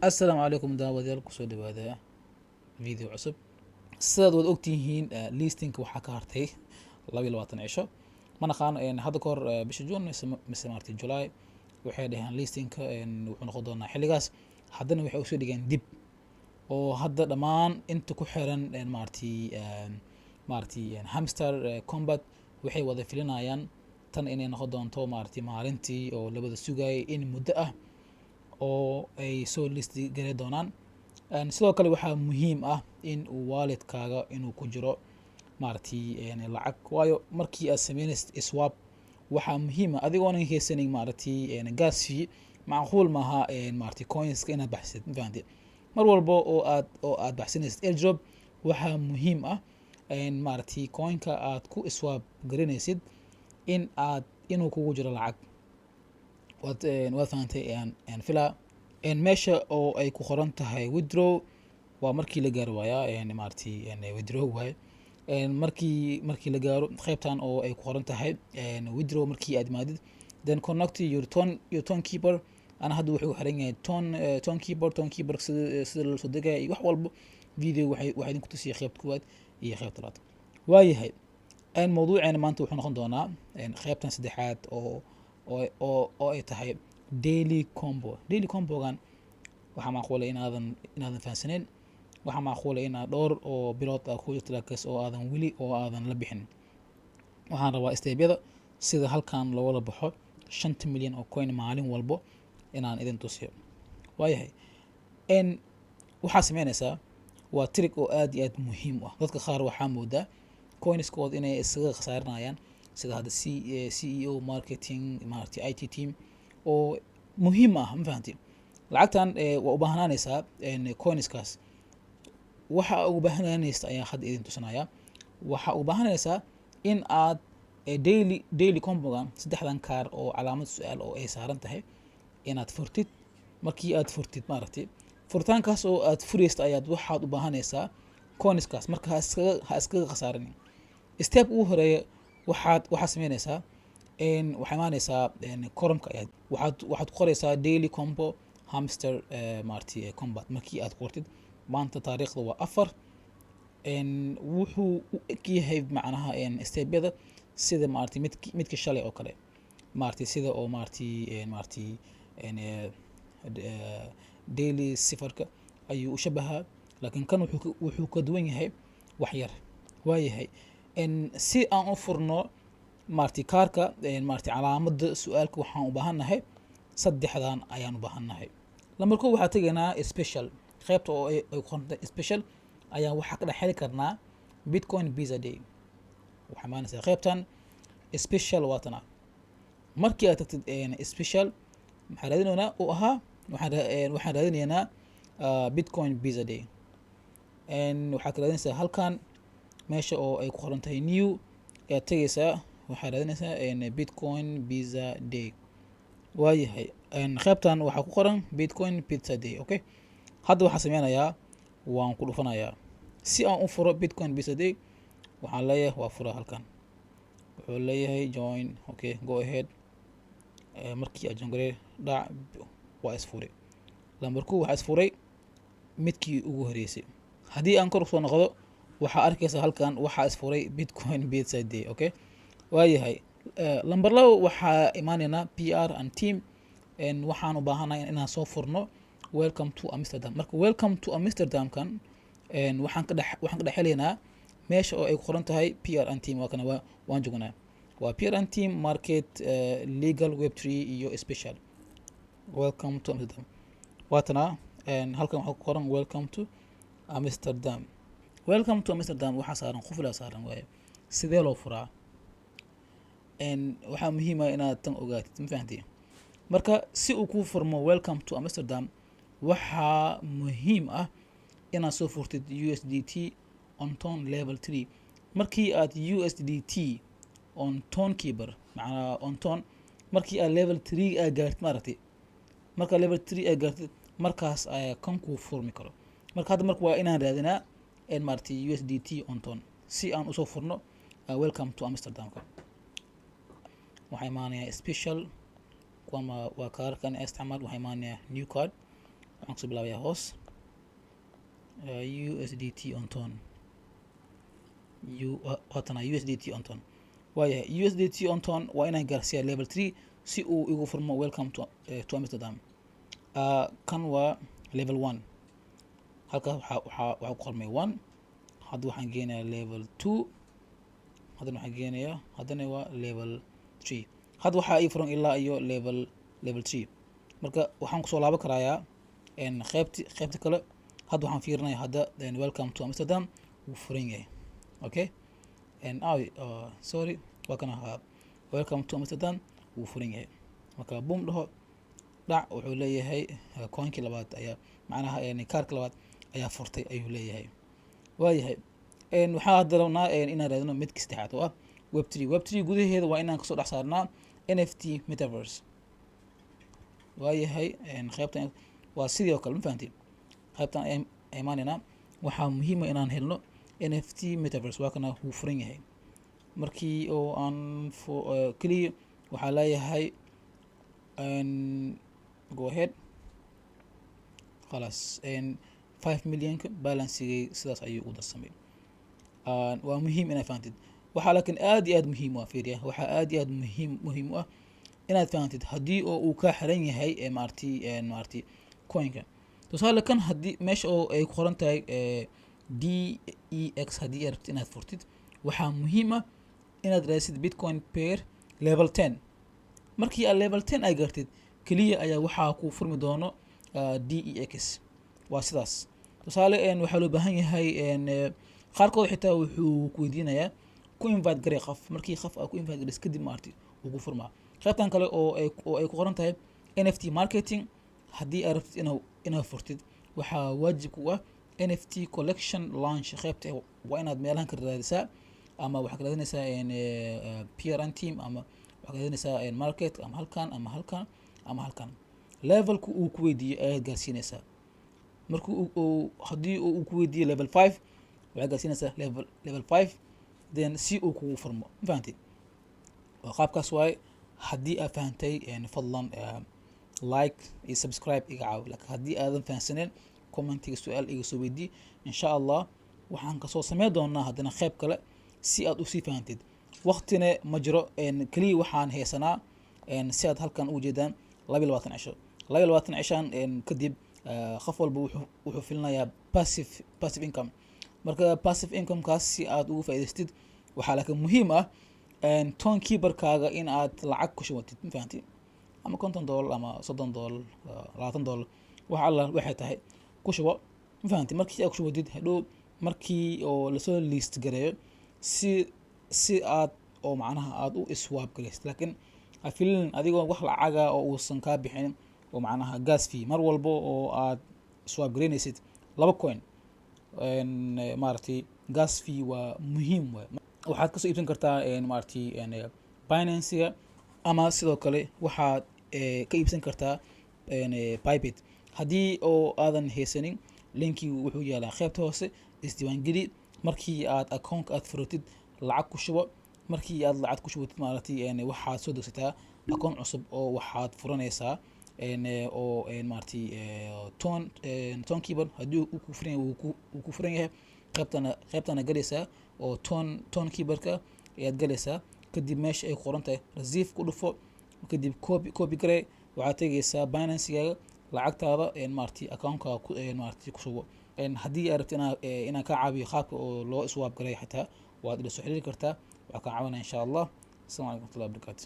Assalaamu calaykum daawadayaal, kusoo dhawaada video cusub. Sidaad waad ogtihiin, listingka waxaa ka hartay 22 cisho. Ma naqaan hadda ka hor, bisha June mise maartay July, waxay dhaheen listingka wuxuu noqon doonaa xilligaas. Haddana waxay usoo dhigeen dib, oo hadda dhammaan inta ku xiran maaragtay Hamster Combat waxay wada filinayaan tan inay noqon doonto maaragtay maalintii oo labada sugayay in muddo ah oo ay soo list gari doonaan. Sidoo kale waxaa muhiim ah in uu walletkaaga inuu ku jiro maaragtay lacag, waayo markii aad sameynaysid swap waxaa muhiim ah adigoonan haysanin maaragtay gas fee, macquul maaha maaragtay coinska inaad baxsid. Ma fahanti? Mar walba oo aad baxsanaysid airdrop, waxaa muhiim ah maaragtay coinka aad ku swap garinaysid in aad inuu kugu jiro lacag. Waad fahantay aan filaa. Meesha oo ay ku qoran tahay withdraw waa markii la gaaro waayaa maaragtay withdraw waaye. Markii la gaaro qaybtan oo ay ku qoran tahay withdraw, markii aad imaadid, then connect your Tonkeeper. Ana hadda wuxuu xiran yahay Tonkeeper. Tonkeeper sida loo soo degaya iyo wax walba video waxay idinku tusiyay qaybta koowaad iyo qaybta labaad. Waayahay, mawduuceena maanta wuxuu noqon doonaa qaybtan saddexaad oo ay tahay daily combo. Daily combogan waxaa macquula inaadan fahansaneyn. Waxaa macquula inaad dhowr oo bilood ah ku jirto laakiin oo aadan weli oo aadan la bixin. Waxaan rabaa stepyada sida halkan loogala baxo 5ta milyan oo coin maalin walbo inaan idin tusiyo. Waayahay, waxaa sameynaysaa waa trick oo aad iyo aad muhiim u ah. Dadka qaar waxaa moodaa coinskooda inay iskaga khasaarinayaan, sida hadda CEO, marketing, maaragtay IT team oo muhiim ah. Ma fahanti? Lacagtan waa u baahnaanaysaa coinskaas. Waxa ugu baahanaysa ayaa hadda idin tusinaya. Waxa u baahanaysaa in aad daily combogan, saddexdan kaar oo calaamad su-aal oo ay saaran tahay, inaad furtid. Markii aad furtid, maaragtay, furitaankaas oo aad furaysta ayaad waxaad u baahanaysaa coinskaas. Marka ha iskaga khasaaranin. Step ugu horeeya waxaad sameynaysaa, waxaa imaanaysaa Chromeka, ayaad waxaad ku qoraysaa daily combo Hamster maaragtay Combat. Markii aad qortid, maanta taariikhda waa 4. Wuxuu u eg yahay macnaha stepyada sida maaragtay midka shalay oo kale, maaragtay sida oo maaragtay daily cipherka ayuu u shabahaa, laakiin kan wuxuu ka duwan yahay wax yar. Waayahay, si aan u furno maaragtay kaarka maaragtay calaamada su-aalka, waxaan u baahannahay saddexdan ayaan u baahannahay. Lambar kow, waxaa tegaynaa special. Qaybta oo ay qorantay special ayaa waxaa ka dhex heli karnaa Bitcoin Pizza Day. Waxaa imaanaysaa qaybtan special, waatana. Markii aad tagtid special, maxaa raadinaynaa uu ahaa? Waxaan raadinaynaa Bitcoin Pizza Day. Waxaa ka raadinaysaa halkan meesha oo ay ku qoran tahay new ayaad tegaysaa. Waxaa raadinaysaa Bitcoin Pizza Day. Waayahay, qaybtan waxaa ku qoran Bitcoin Pizza Day. Okay, hadda waxaan sameynayaa waan ku dhufanayaa si aan u furo Bitcoin Pizza Day. Waxaan leeyahay waa fura. Halkan wuxuu leeyahay join. Okay, go ahead. Markii aad join garey dhac, waa isfuray. Lambar kow waxaa isfuray midkii ugu horeysay. Haddii aan kor usoo noqdo, waxaa arkaysaa halkan waxaa isfuray Bitcoin Pizza Day. Okay, waayahay, lambar labo, waxaa imaaneynaa PR and team. Waxaan u baahanahay inaan soo furno Welcome to Amsterdam. Marka Welcome to Amsterdam kan waxaan ka dhex helaynaa meesha oo ay ku qoran tahay PR and team. Waa kana, waan joognaa. Waa PR and team, market, legal, Web3 iyo special. Welcome to Amsterdam waatana. Halkan waxaa ku qoran Welcome to Amsterdam. Welcome to Amsterdam waxaa saaran quflaa saaran waaye. Sidee loo furaa? Waxaa muhiim ah inaad tan ogaatid. Ma fahanti? Marka si uu kuu furmo Welcome to Amsterdam, waxaa muhiim ah inaad soo furtid USDT on TON level 3. Markii aad USDT on Tonkeeper, macnaa on TON, markii aad level 3 aad gaartid, maaragtay, markaa level 3 aad gaartid, markaas ayaa kan kuu furmi karo. Marka hadda marka waa inaan raadinaa maaragtay USDT on TON si aan usoo furno Welcome to Amsterdamka. Waxaa imaanayaa special, kuwan waa kaararkan isticmaal. Waxaa imaanayaa new card. Waxaan kusoo bilaabayaa hoos. USDT on TON U, waatana USDT on TON. Waayahay, USDT on TON waa inaan gaarsiiya level 3 si uu igu furmo welcome to Amsterdam. Kan waa level 1. Halkaas waxaa ku qormay 1. Hadda waxaan geenayaa level 2. Haddana waxaan geenayaa, haddana waa level 3. Hadda waxaa ii furan ilaa iyo level 3. Marka waxaan kusoo laaban karayaa qeybti kale. Hadda waxaan fiirinaya hadda welcome to Amsterdam wuu furan yahay. Okay, sorry, waa kan ahaa. Welcome to Amsterdam wuu furan yahay. Marka boom dhaho, dhac, wuxuu leeyahay coinkii labaad ayaa, macnaha kaarka labaad ayaa furtay ayuu leeyahay. Waayahay, waxaa hadda rabnaa inaan raadino midka saddexaad oo ah Web 3. Web 3 gudaheeda waa inaan kasoo dhex saarnaa NFT metaverse. Waayahay, qaybtan waa sidii oo kale, ma fahanti? Qaybtan ayaan imaanaynaa. Waxaa muhiima inaan helno NFT metaverse. Waa kana, wuu furan yahay. Markii oo aan keliya waxaa leeyahay go ahead, khalaas, 5 millionka balancigay sidaas ayuu u darsamay. Waa muhiim inaad fahantid waxaa, laakiin aad iyo aad muhiim u ah, fiiriya, waxaa aad iyo aad muhiim u ah inaad fahantid haddii oo uu kaa xiran yahay maaragtay coinka. Tusaale kan, haddii meesha oo ay ku qoran tahay DEX, haddii aad rabtid inaad furtid, waxaa muhiim ah inaad raadsid bitcoin pair level 10. Markii aad level 10 ay gartid keliya ayaa waxaa ku furmi doono DEX. Waa sidaas. Tusaale, waxaa loo baahan yahay qaarkood xitaa wuxuu ku weydiinayaa ku invite garay qof. Markii qof aa ku invite garays kadib, maaragtay, wuu ku furmaa. Qaybtan kale oo ay ku qoran tahay NFT marketing, haddii aad rabtid inaad furtid, waxaa waajib ku ah NFT collection launch. Qaybta waa inaad meelahan ka raadisaa, ama waxaad ka raadinaysaa PRN team, ama waxaad ka raadinaysaa market, ama halkan, ama halkan, ama halkan. Levelku uu ku weydiiyo ayaad gaarsiinaysaa. Markuu uu haddii uu ku weydiiyo level 5, waxaad gaarsiinaysaa level 5, then si uu kugu furmo. Ma fahantid? Waa qaabkaas waaye. Haddii aad fahantay, fadlan like iyo subscribe iga caawi. Laakiin haddii aadan fahansaneen, commentiga su-aal iga soo weydii. Insha Allah waxaan kasoo sameyn doonaa haddana qeyb kale si aad usii fahantid. Waqtina ma jiro, keliya waxaan haysanaa, si aad halkan ugu jeedaan, 22 cisho. 22 cishaan kadib qof walba wuxuu filinayaa passive income. Marka passive incomekaas si aad ugu faa'idaystid, waxaa laakiin muhiim ah Tonkeeperkaaga in aad lacag ku shubatid. Ma fahanti? Ama $50, ama $30, $20, wax alla waxay tahay ku shubo. Ma fahanti? Markii aad ku shubatid, hadhow markii oo lasoo list gareeyo, si aad oo macnaha aad u swap garaysid. Laakiin ha filin adigoo wax lacaga oo uusan kaa bixin oo macnaha gas fee. Mar walbo oo aad swap garaynaysid laba coin, maaragtay, gas fee waa muhiim waay. Waxaad kasoo iibsan kartaa maaragtay Binance-ga, ama sidoo kale waxaad ka iibsan kartaa Bybit. Haddii oo aadan haysanin, linkii wuxuu yaalaa qeybta hoose. Isdiiwaangeli. Markii aad accountka aad furatid, lacag ku shubo. Markii aad lacag ku shubatid, maaragtay, waxaad soo degsataa account cusub oo waxaad furanaysaa oo maaragtay Tonkeeper. Haddii uu ku furan yahay, wuu ku furan yahay. Qaybtana galaysaa oo Tonkeeperka ayaad galaysaa. Kadib meesha ay qoran tahay receive ku dhufo. Kadib copy garee. Waxaad tegaysaa Binance-gaaga, lacagtaada maaragtay accountkaaga ku maaragtay ku shubo. Haddii aad rabto inaan kaa caawiyo qaabka oo loo swap garay, xataa waad ila soo xiriiri kartaa. Waxaa kaa caawinaya insha Allah. Assalamu calaykum warahmatullahi wabarakatu.